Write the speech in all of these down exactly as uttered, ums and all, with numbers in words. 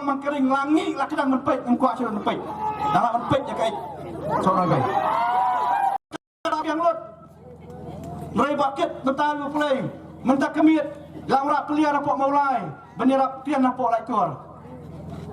Mang Kering la ngi la kdang ban peit, ngam kwah shuh ban peit. Nga lah ban peit ïa ka eit. Sngewbha ban peit. Ka biang lut. Hynrei ba kit mynta u Blei, mynta ka miet la wanrah pylliar hapoh Mawlai ban ïarap tian hapoh Laitkor.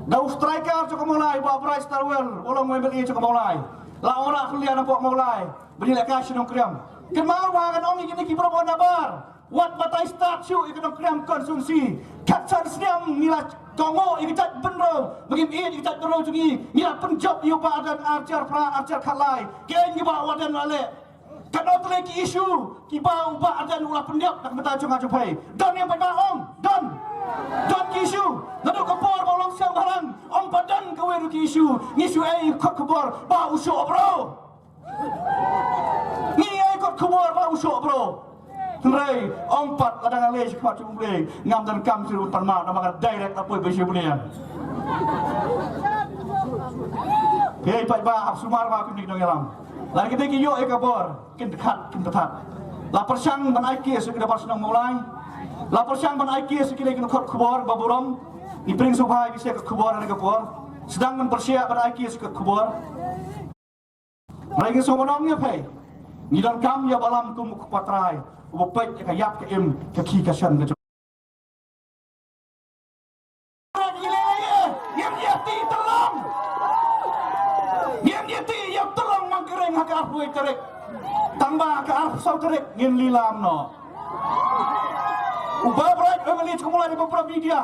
Da u striker jong ka Mawlai, Bah Bright Starwell, u long u M L A jong ka Mawlai, la wanrah pylliar hapoh Mawlai ban ïalehkai sha Nongkrem. Kynmaw ba ngan ong ïa kine ki briew ba nabar. Wat batai start shuh ïa ka Nongkrem constituency. Khatsan snem ngi la kohnguh ïa ka jaitbynriew, ba ngim ïeit ïa ka jaitbynriew jong ngi. Ngi la pynjop ïa u Bah Ardent ar hajar phra, ar hajar khatlai. Keiñ ngi Bah Ardent la leh. Katno tylli ki issue kiba u Bah Ardent u la pyndep na ka bynta jong nga jong phi. Don ne em pat ba ong? Don. Don ki issue. Naduh ka por ba u long seng bhalang, ong ba don kawei ruh ki issue. Ngi shu ai khot khubor ba u shoh bro. Ngi ai khot khubor ba u shoh bro. Hynrei ong pat lada nga leit sha khmat jong U Blei, ngam donkam shuh ban pan map namar nga direct la poi ba sha U Blei. Phi ai pat ba ap sumar ba phi nik nongïalam. Lada ki dei ki ïoh ïa ka bor, kin khat kin khat. La pyrshang ban ai case sha ki Dorbar Shnong Mawlai. La pyrshang ban ai case sha ki dei ki khot khubor ba burom. Ngi pyrshang sngewbha ïa ki sha ka khubor ha ka por. Sdang ban pyrshang ban ai case sha ka khubor. Hynrei ngi sngewbha ban ong ïa phi, ngi donkam ïa u Balam kum u kpa trai uba peit ïa ka ïap ka im, ka khih ka shan ka jong. Ngin ïa ti tyllong, ngin ïa ti ïa tyllong Mang Kering ha ka arphew wei tarik. Tang ba ha ka arphew saw tarik ngin lilam noh. U Bah Bright, u M L A jong ka Mawlai, u Bah Bright, media,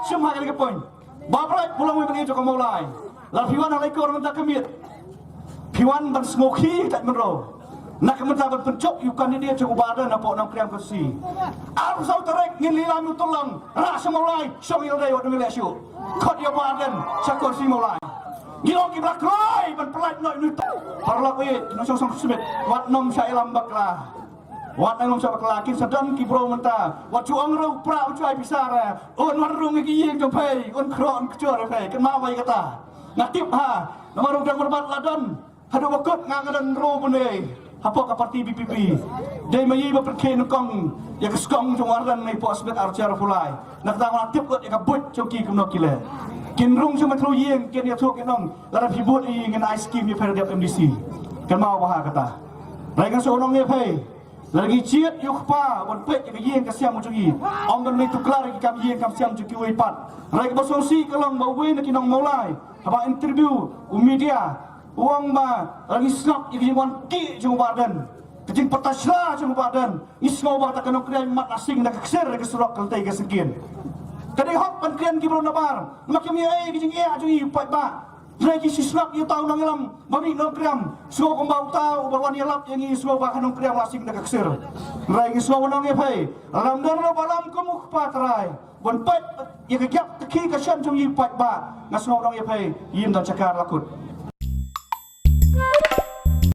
shim ha kane ka point. Bah Bright, u long u M L A jong ka Mawlai. Lada phi wan ha Laitkor mynta ka miet, phi wan ban sngewkhih ïa ka jaitbynriew. Na ka bynta ban pynjop ïa u candidate jong u Bah Ardent hapoh Nongkrem constituency. Arphew saw tarik ngin lilam ïa u tyllong, rah sha Mawlai, shong ïa lade wat ym leh shuh. Khot ïa u Bah Ardent sha constituency Mawlai. Ngi long kiba la kloi ban pyllait noh ïa u tyllong. Paralok ïeit, nongshong song Smit, wat nym shah ïalam bakla. Wat nang ym shah bakla, kin sa don ki briew mynta. Wat ju ong ruh u Prah u ju ai pisa re. Un wan rung ïa ki ïing jong phi, un khroh un kjor ïa phi. Kynmaw ïa kata. Nga tip ha, namar u dang myrbat la don. Haduh ba kut nga nga don ruh bun ei. Hapoh ka party V P P. Dei ma ïa ba pynkhie nyngkong ïa ka skong jong u Ardent na i poh Smit Archer Pulai. Na kata nga tip lut ïa ka buit jong ki kumno ki leh. Kin rung sha ma tru ïing, kin ïathuh kin ong, lada phi vote ïa ngi ngin ai skim ïa phi da dep M D C. Kynmaw bha kata. Hynrei nga shu ong ïa phi. Lada ngi jied ïa u kpa ban peit ïa ka ïing ka sem jong ngi, ym ban leit tuklar ïa ki kam ïing kam sem jong kiwei pat. Hynrei kaba sngewsih ka long ba uwei na ki nong Mawlai, haba interview u media, u ong ba lada ngi sngap ïa ka jingwan kiew jong u Bah Ardent, ka jingpyrta sla jong u Bah Ardent, ngi sngew ba kata ka nongkren mat la sing da ka ksiar ka surok ka lynti ka syngkien. Ka dei hok ban kren ki briew nabar, ma kim ïa ei ka jingeh jong ngi u paidbah. Hynrei ki shu sngap ïa uta u nongïalam ba mih Nongkrem. Sngew kumba uta uba wan ïalap ïa ngi, sngew ba ha Nongkrem la sing da ka ksiar. Hynrei ngi sngew ban ong ïa phi, lada ym don ruh u Balam kum u kpa trai ban peit ïa ka ïap ka khih ka shan jong ngi u paidbah, nga sngew ban ong ïa phi, ym don shakar la kut.